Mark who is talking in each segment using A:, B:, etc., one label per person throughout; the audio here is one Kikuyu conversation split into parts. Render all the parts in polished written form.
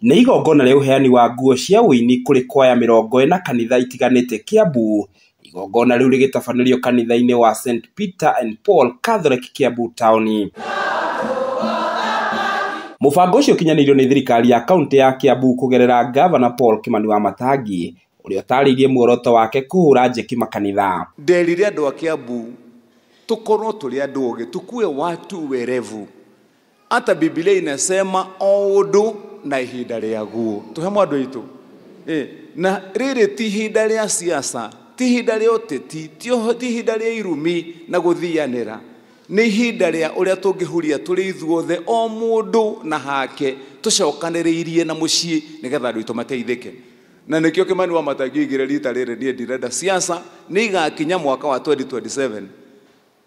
A: Nĩ igongona rĩa ũheani wa nguo cia ũini kũrĩ kwaya 40 kanitha itiganĩte Kiambu. Igongona rĩu rĩgĩtabanĩrio kanitha-inĩ wa St Peter and Paul Catholic Kiambu Town. Mũbango ũcio ũkinyanĩirio nĩ thirikari ya kaunti ya Kiambu kũgerera Gavana Paul Kimani Wamatangi, ũrĩa ũtarĩirie muoroto wake kũhũra njeki makanitha.
B: Nderire andũ a Kiambu tukorwo tũrĩ andũ ogĩ, tukue watu werevu. Hata Biblia inasema o ũndũ na ihinda rĩaguo. Tũhe mwandũ witũ. Na rĩrĩ ti ihinda rĩa siasa, ti ihinda rĩa ũteti, ti ihinda rĩa irumi na gũthianĩra. Nĩ ihinda rĩa ũrĩa tũngĩhuria tũrĩ ithuothe o mũndũ na hake tũcokanĩrĩirie na mũciĩ nĩgetha andũ aitũ mateithĩke. Na nĩkĩo Kimani Wamatangi oigire rita rĩrĩ niĩ ndirenda siasa, nĩ igakinya mwaka wa 2027.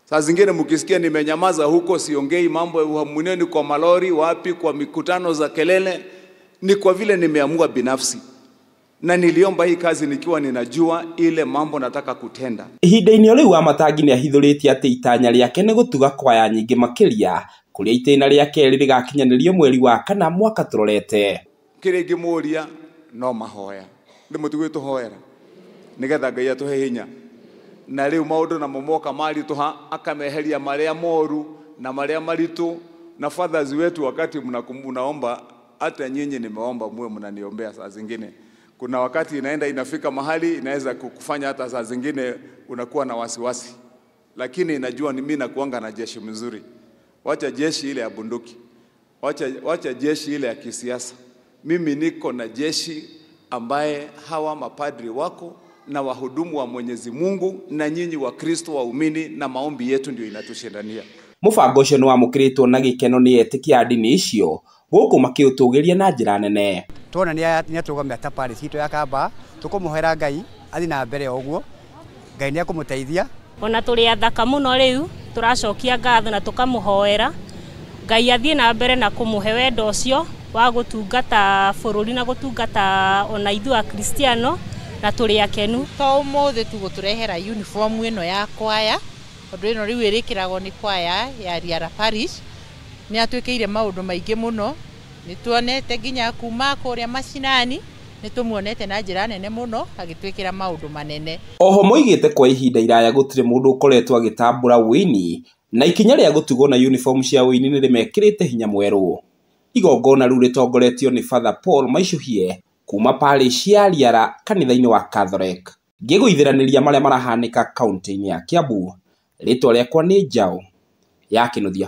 B: Saa zingine mkisikia nimenyamaza huko, siongei mambo ya uhamuneni kwa malori wapi, kwa mikutano za kelele, ni kwa vile nimeamua binafsi. Na niliomba hii kazi nikiwa ninajua ile mambo nataka kutenda.
A: Ihinda-inĩ o rĩu Wamatangi nĩ ahithũrĩtie atĩ itanya rĩake nĩ gũtuga kwaya nyingĩ makĩria, kũrĩa itĩna rĩa kerĩ rĩgakinyanĩrio mweri wa kana mwaka tũrorete.
B: Kĩrĩa ingĩmũria no mahoya. Ndĩmũtigue tũhoera nĩgetha Ngai atũhe hinya. Na rĩu maũndũ namo moka maritũha akameheria marĩa moru na marĩa maritũ. Na fathers wetu wakati mnaomba, hata nyinyi nimeomba muwe mnaniombea saa zingine. Kuna wakati inaenda inafika mahali inaweza kukufanya hata saa zingine unakuwa na wasiwasi. Lakini najua ni mimi nakuanga na jeshi mzuri. Wacha jeshi ile ya bunduki. Wacha jeshi ile ya kisiasa. Mimi niko na jeshi ambaye hawa mapadri wako na wahudumu wa Mwenyezi Mungu na nyinyi wa Kristo waumini, na maombi yetu ndio inatushindania.
A: Mũbango ũcio nĩ wamũkĩrĩtwo na gĩkeno nĩ etĩkia a ndini icio gũkũ makĩũtũgĩria na njĩra nene.
C: Tuona nĩ atũgamia ta parish itũ ya Kamba, tũkũmũhoera Ngai athiĩ na mbere o ũguo, Ngai nĩ ekũmũteithia.
D: Ona tũrĩ athaka mũno rĩu, tũracokia ngatho na tũkamũhoera Ngai athiĩ na mbere na kũmũhe wendo ũcio wa gũtungata bũrũri na gũtungata ona ithuĩ Akristiano, na tũrĩ akenu.
E: To ũmũthĩ tu gũtũrehera uniform ĩno ya kwaya, tondũ ĩno rĩu ĩrĩkĩragwo nĩ kwaya ya Riara Parish. Nĩ atwĩkĩire maũndũ maingĩ mũno, nĩ tuonete nginya kuma kũrĩa macinani, nĩ tũmuonete na njĩra nene mũno agĩtwĩkĩra maũndũ manene.
A: Oho moigĩte kwa ihinda iraya gũtirĩ mũndũ ũkoretwo agĩtambũra ũini, na ikinya rĩa gũtugwo na uniform cia ũini nĩ rĩmekĩrĩte hinya mwerũ. Igongona rĩu rĩtongoretio nĩ Father Paul Maicũhie kuma parish ya Riara kanitha-inĩ wa Catholic. Ngĩgũithĩranĩria marĩa marahanĩka kaunti-inĩ ya Kiambu, rĩtwa rĩakwa nĩ Njaũ ya Kĩnuthia.